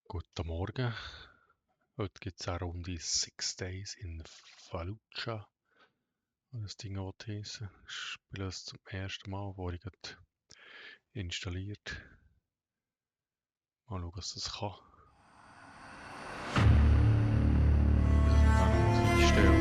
Guten Morgen. Heute gibt es eine Runde Six Days in Fallujah. Das Ding heissen. Ich spiele es zum ersten Mal, wo ich gerade installiert. Mal schauen, was das kann. Dann muss ich einstellen.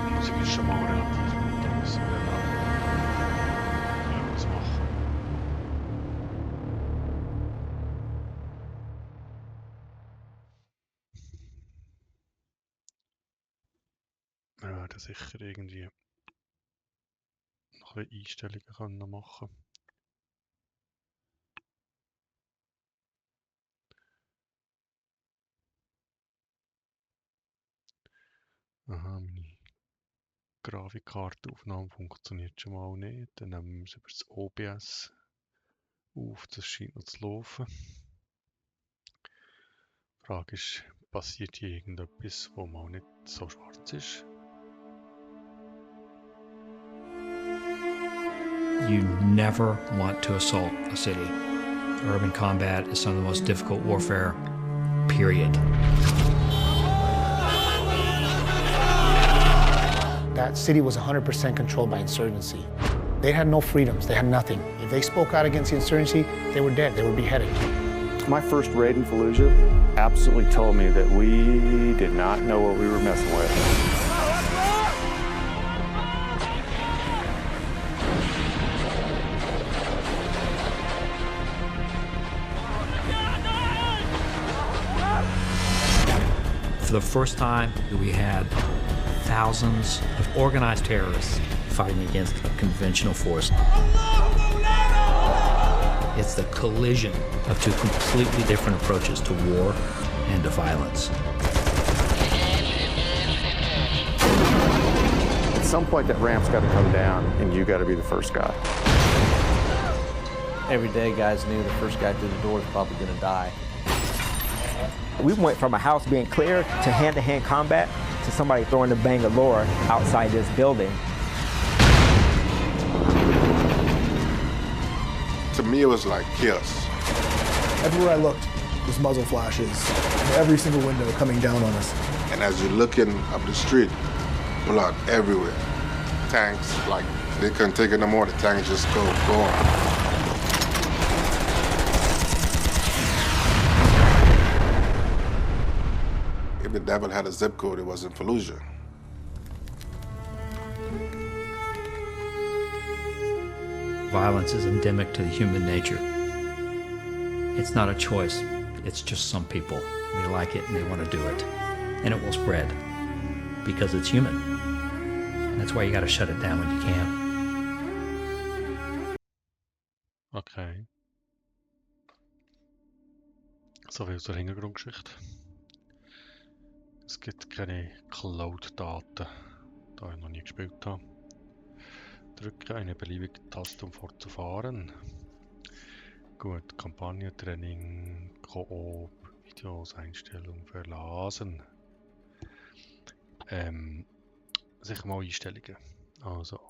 Die Musik ist schon mal relativ gut, aber es wird auch etwas machen. Wir werden sicher irgendwie noch ein bisschen Einstellungen können machen. Aha, meine Grafikkartenaufnahme funktioniert schon mal nicht. Dann nehmen wir es über das OBS auf. Das scheint noch zu laufen. Die Frage ist, passiert hier irgendetwas, wo mal nicht so schwarz ist? You never want to assault a city. Urban combat is some of the most difficult warfare, period. That city was 100% controlled by insurgency. They had no freedoms, they had nothing. If they spoke out against the insurgency, they were dead, they were beheaded. My first raid in Fallujah absolutely told me that we did not know what we were messing with. For the first time, we had thousands of organized terrorists fighting against a conventional force. It's the collision of two completely different approaches to war and to violence. At some point, that ramp's got to come down, and you got to be the first guy. Every day, guys knew the first guy through the door was probably going to die. We went from a house being clear to hand-to-hand combat to somebody throwing a Bangalore outside this building. To me, it was like chaos. Everywhere I looked was muzzle flashes, every single window coming down on us. And as you're looking up the street, blood everywhere. Tanks, like, they couldn't take it no more. The tanks just go on. If the devil had a zip code, it was in Fallujah. Violence is endemic to human nature. It's not a choice. It's just some people. They like it and they want to do it. And it will spread because it's human. And that's why you got to shut it down when you can. Okay. So viel zur Hintergrundgeschichte. Es gibt keine Cloud-Daten, da ich noch nie gespielt habe. Drücke eine beliebige Taste, um fortzufahren. Gut, Kampagne, Training, Koop, Videos, Einstellungen, verlassen. Sicher mal Einstellungen. Also,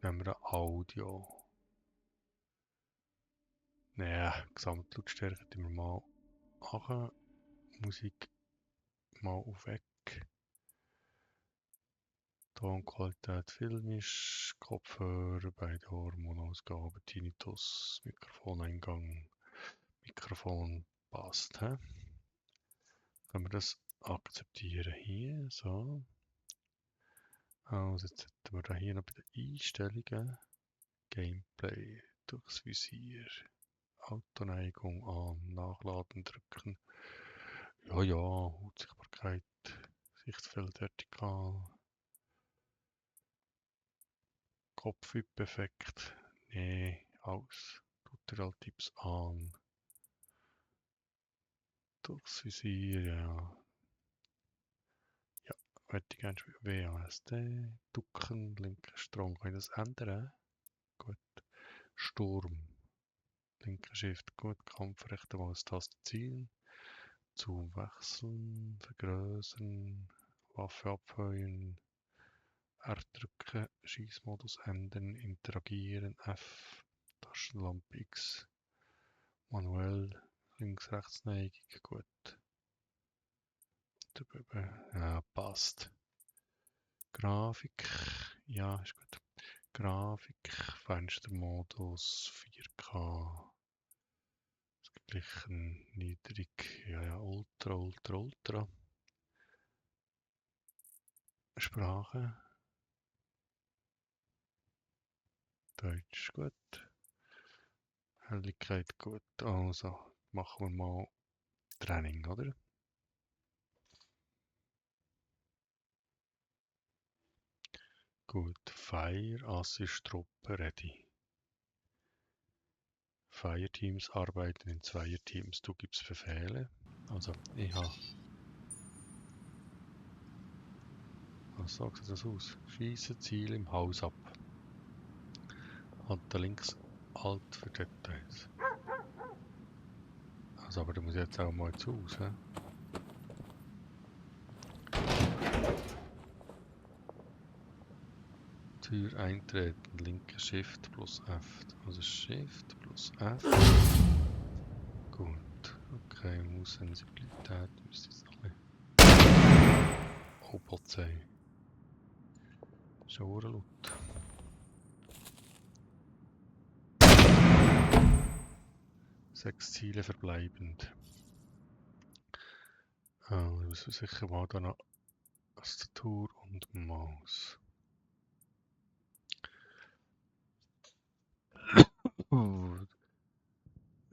nehmen wir Audio. Naja, Gesamtlautstärke tun wir mal an. Musik mal auf weg. Tonqualität filmisch, Kopfhörer, beide Hormonausgabe, Tinnitus, Mikrofoneingang, Mikrofon passt. He? Können wir das akzeptieren hier, so. Also jetzt hätten wir da hier noch bei den Einstellungen, Gameplay, durchs Visier, Autoneigung an, Nachladen drücken. Ja, Hautsichtbarkeit, Sichtfeld vertikal. Kopfhüpfeffekt, nee, aus. Tutorial-Tipps an. Durchs Visier, ja. Ja, hätte ich gerne WASD. Ducken, linker Strom, kann ich das ändern? Gut. Sturm. Linker Shift, gut. Kampf, rechte Maustaste zielen. Zoom wechseln, vergrößern, Waffe abfeuern. R drücken, Schießmodus ändern, interagieren, F, Taschenlampe X, Manuell, Links-Rechts-Neigung, gut. Ja, passt. Grafik, ja, ist gut. Grafik, Fenstermodus, 4K. Ausgeglichen, niedrig, ja, Ultra. Sprache. Deutsch, gut. Helligkeit, gut. Also, machen wir mal Training, oder? Gut, Fire Assist Truppe ready. Fireteams arbeiten in Zweierteams. Du gibst Befehle. Also, ich habe. Was sagt das aus? Schieße Ziel im Haus ab. Und da links Alt für Details. Also, aber da muss ich jetzt auch mal zu Haus, he? Tür eintreten, linke Shift plus F. Also Shift plus F. Gut. Okay, Maussensibilität müsste jetzt noch ein bisschen Opel sein. Schon laut. Sechs Ziele verbleibend. Ich muss sicher mal da noch Tastatur und Maus.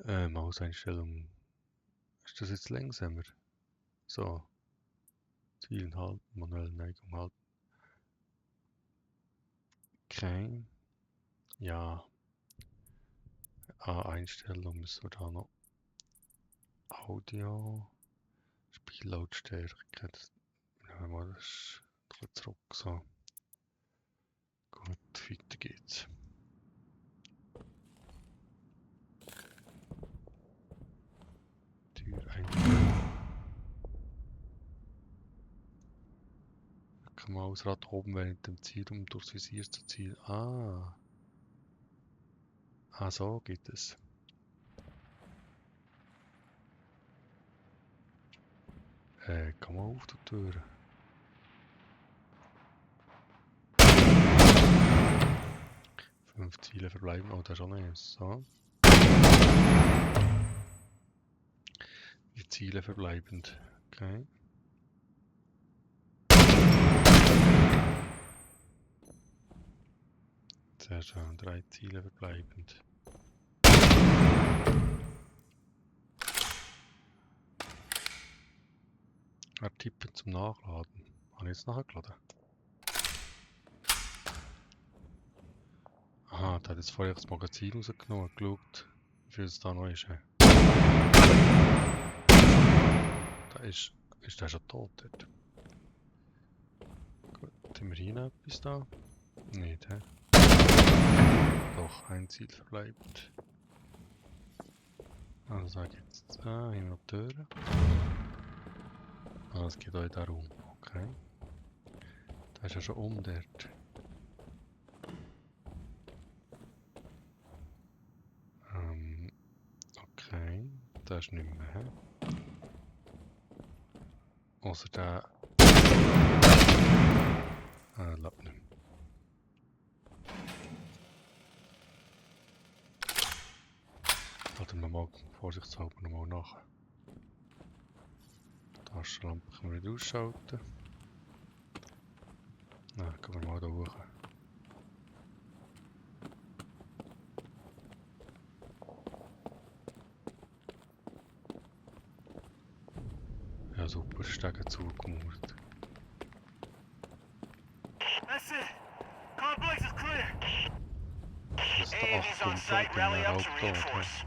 Mauseinstellung. Ist das jetzt langsamer? So. Zielen halten, manuelle Neigung halten. Okay. Ja. Einstellung müssen wir da noch. Audio. Spiellautstärke. Nehmen wir das zurück. So. Gut, weiter geht's. Tür eintreten. Mausrad oben während dem Ziel, um durchs Visier zu zielen. Ah, so geht es. Komm mal auf die Tür. Fünf Ziele verbleiben. Oh, da ist auch noch eins. So. Die Ziele verbleibend. Okay. Sehr schön. 3 Ziele verbleibend. Tippen zum Nachladen. Habe ich jetzt nachgeladen? Aha, da hat jetzt vorher das Magazin rausgenommen und geschaut, wie viel es da noch ist. Da ist der schon tot dort. Gut, haben wir hier noch etwas da? Nicht, hä? Doch, ein Ziel verbleibt. Also sage ich jetzt, hier noch die Türen. Ah, es geht euch darum. Okay. Da ist ja schon dort. Okay, da ist nicht mehr. Außer der. Läuft nicht mehr. Laden wir mal vorsichtshalber nochmal nach. Taschenlampe können wir nicht ausschalten. Na, gehen wir mal da hoch. Ja, super, Stege zugemauert. Das ist der 8 Hauptort.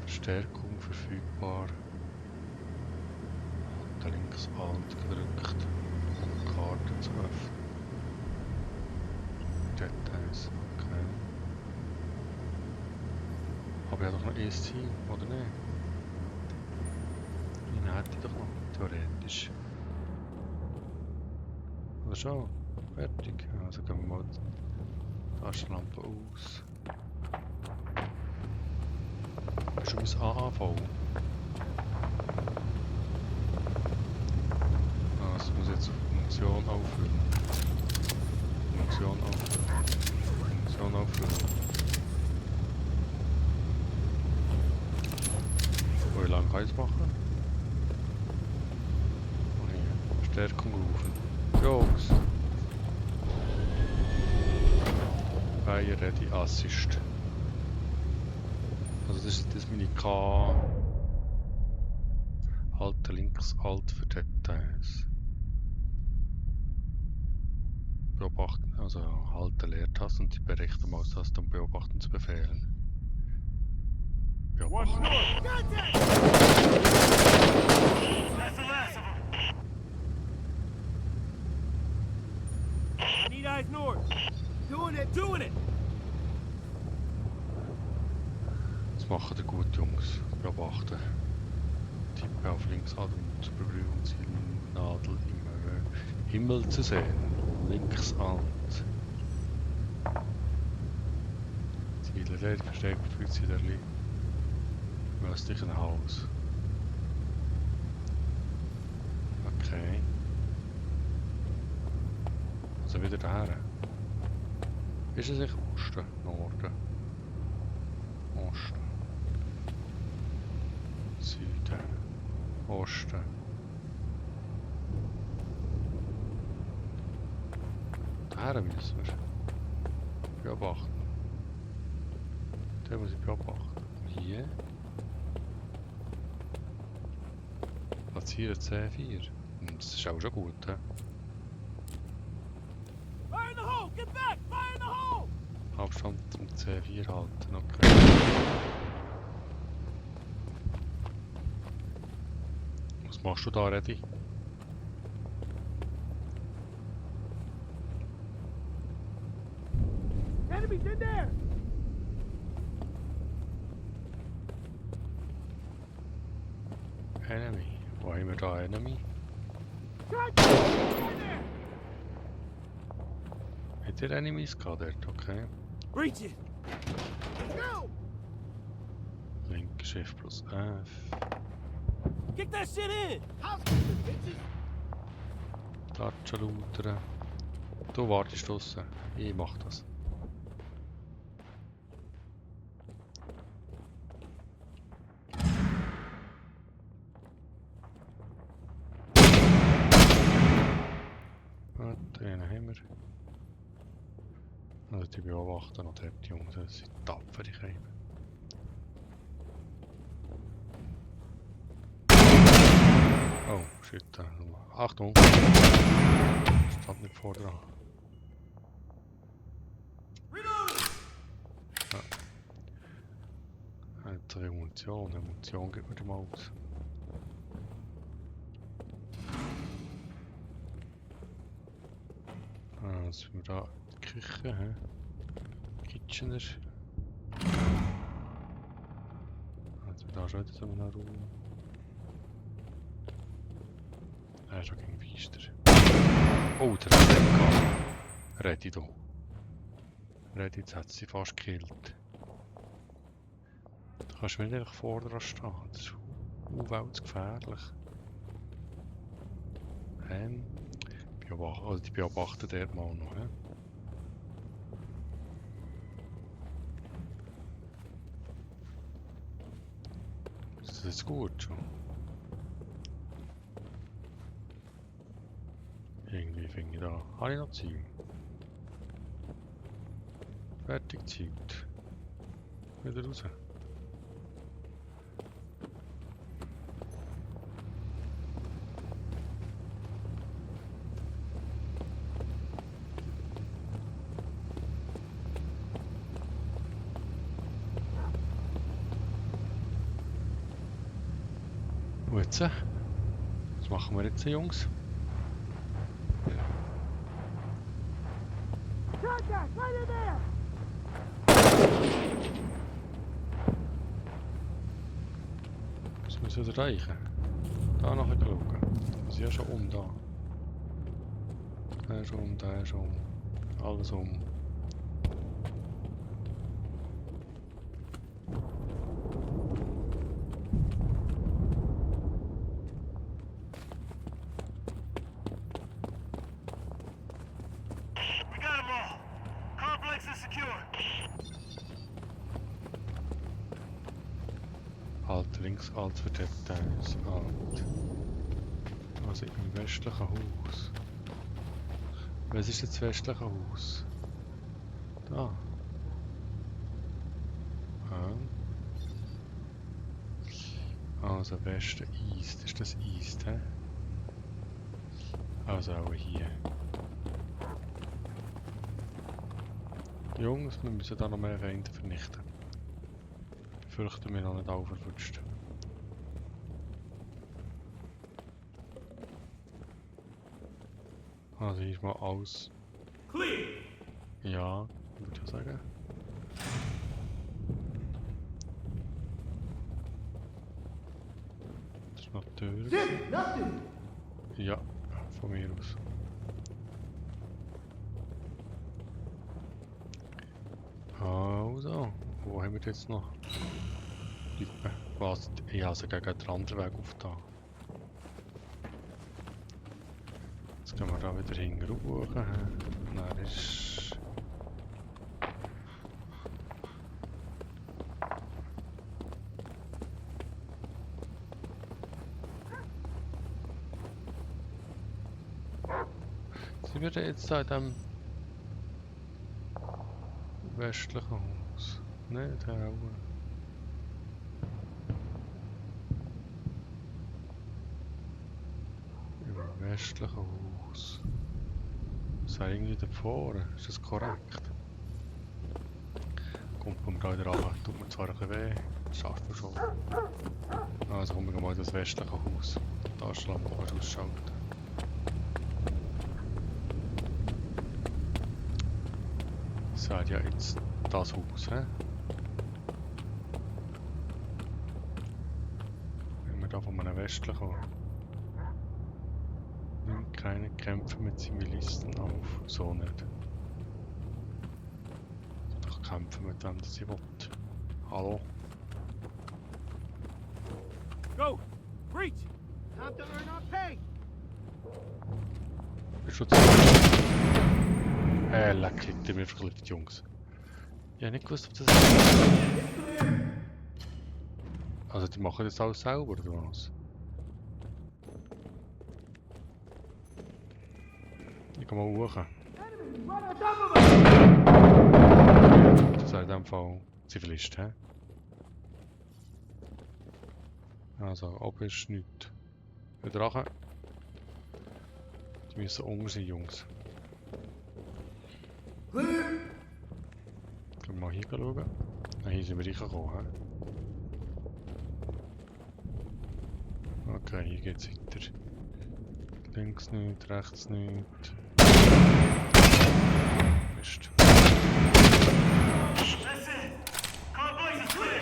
Verstärkung verfügbar. Da links Alt gedrückt, um die Karte zu öffnen. Details, okay. Aber ich habe doch noch ESC, oder nicht? Den hätte ich doch noch, theoretisch. Oder schon? Fertig. Also gehen wir mal die Taschenlampe aus. Hast du mein AAV? Ah, es muss jetzt Munition auffüllen. Munition auffüllen. Munition auffüllen. Wie lange kann ich es machen? Oh hier, Verstärkung rufen. Jungs! Fire Ready Assist. Also das ist meine K. Halte links Alt für Details. Beobachten, also halte Leertaste und die rechte Maustaste um Beobachten zu befehlen. Beobachten. Need eyes north. Doing it. Das machen die gut, Jungs. Beobachten. Tippe auf links an und zur Berührung Zielnadel im Himmel zu sehen. Links Alt. Ziele verstärkt für Zielerli. Im östlichen Haus. Okay. Also wieder daher. Ist es sicher Osten? Norden? Osten. Süden. Osten. Daher müssen wir. Beobachten. Den muss ich beobachten. Hier. Platzieren C4. Das ist auch schon gut, he? Fire in the hole! Get back! Fire in the hole! Abstand zum C4 halten, okay. Was machst du da, Reddy? Enemies in there! Enemy. Wo haben wir da Enemy? Shot! In there! Hat ihr Enemies gehabt dort? Okay. Breach it! Let's go! Link Shift plus F. Kick that shit in! House bitches! Klatschen, lautern. Du wartest draussen. Ich mach das. Den haben wir. Also die beobachten noch dort, die Jungs, das sind tapfere Käfer. Oh, shit. Achtung! Stand nicht vor dran. Ja. Jetzt habe ich Munition. Munition gibt mir die mal aus. Jetzt sind wir da in der Küche, hä? Kitchener. Jetzt sind wir da schon wieder so einen Raum. Er ist auch gegen Feister. Oh, der hat den gehabt. Reddy da. Reddy, jetzt hat sie fast gekillt. Da kannst du nicht einfach vor dran stehen. Das ist gefährlich. Also die beobachten dort mal noch. He? Das ist gut schon. Irgendwie finde ich da. Habe ich noch Zeug? Fertig Zeug. Wieder raus. Jetzt. Was machen wir jetzt, Jungs? Contact! Right in there! Das müssen wir erreichen. Da nachher schauen. Wir sind ja schon um da. Der ist um, der ist um. Alles um. links alt für Details. Alt. Also im westlichen Haus. Was ist jetzt das westliche Haus? Da. Also Westen East. Ist das East, hä? Also auch hier. Jungs, wir müssen da noch mehr Feinde vernichten. Ich fürchte, wir noch nicht aufgerutscht. Also hier ist mal alles. Clear. Ja, würde ich sagen. Das ist noch die Tür. Shit, nothing. Ja, von mir aus. Also, wo haben wir jetzt noch? Was? Ich habe gegen den anderen Weg auf da. Jetzt gehen wir da wieder hinten. Dann ist... Sind wir da jetzt da in dem westlichen Haus? Nein, da auch. Im westlichen Haus. Sei irgendwie da vorne, ist das korrekt? Kommt man da wieder an, tut mir zwar ein bisschen weh, schafft man schon. Also kommen wir mal in das westliche Haus. Da ist die Lampe ausschalten. Das wäre ja jetzt das Haus, hä? Wenn wir da von einem Westlichen kommen. Nimmt keine Kämpfe mit Zivilisten auf. So nicht. Doch kämpfen mit dem, das ich will. Hallo? Go. Breach. Time to earn our pay. Bist du leck, liegt mir verklickt, Jungs. Ich hab nicht gewusst, ob das... Also die machen das alles selber, oder was? Ich geh mal hoch. Das ist in dem Fall Zivilist, hä? Also, oben ist nichts. Wieder rachen. Die müssen unten sein, Jungs. Können wir mal hier schauen? Ah, hier sind wir reingekommen, hä? Okay, hier geht's weiter. Links nicht, rechts nicht. Mist.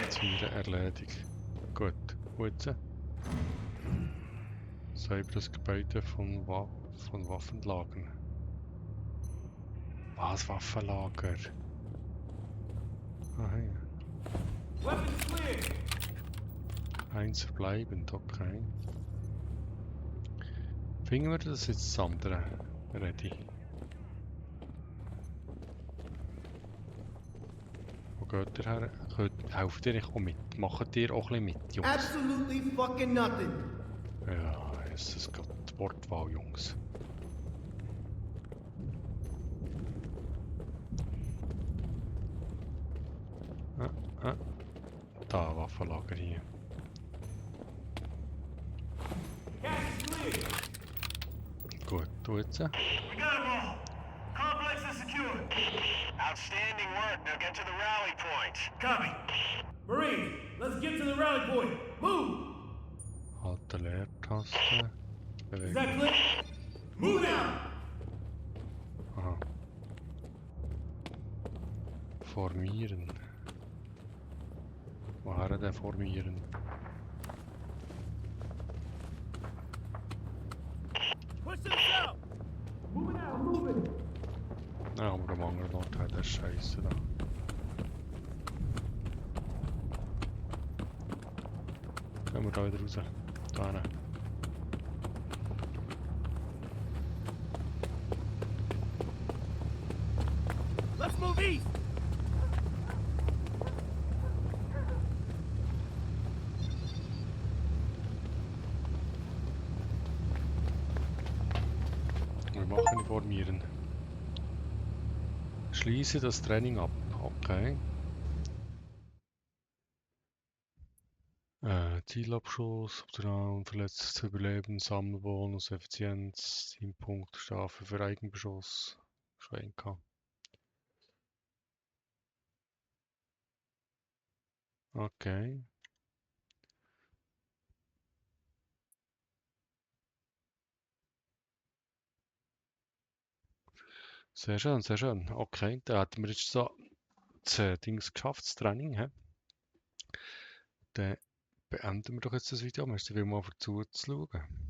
Ziele erledigt. Gut, wo jetzt? Selber das Gebäude von Waffenlagern. Was? Waffenlager? Ah, ja. Eins verbleibend, okay. Finden wir das jetzt das andere? Ready. Wo geht ihr her? Helft ihr euch auch mit? Macht ihr auch ein bisschen mit, Jungs? Absolutely fucking nothing. Ja, es ist gerade die Wortwahl, Jungs. Da, Waffenlager hier. Gut, du jetzt? We got them all. Complex is secure. Outstanding work. Now get to the rally point. Copy. Marines, let's get to the rally point. Move. Alte Leertaste. Is that clear? Move now. Aha. Formieren. Woher denn formieren? Push to the south. Moving out, moving. Ja, aber am anderen Ort hat der Scheiße da. Können wir da wieder raus? Da rein. Let's move east. Schließe das Training ab. Okay. Zielabschuss, Optional, verletztes zu überleben, Sammelbonus, Effizienz, Teampunkt, Strafe für Eigenbeschuss, Schwenker. Okay. Sehr schön, sehr schön. Okay, da hatten wir jetzt so das Dings geschafft, das Training. He? Dann beenden wir doch jetzt das Video. Merci vielmals für zuzuschauen.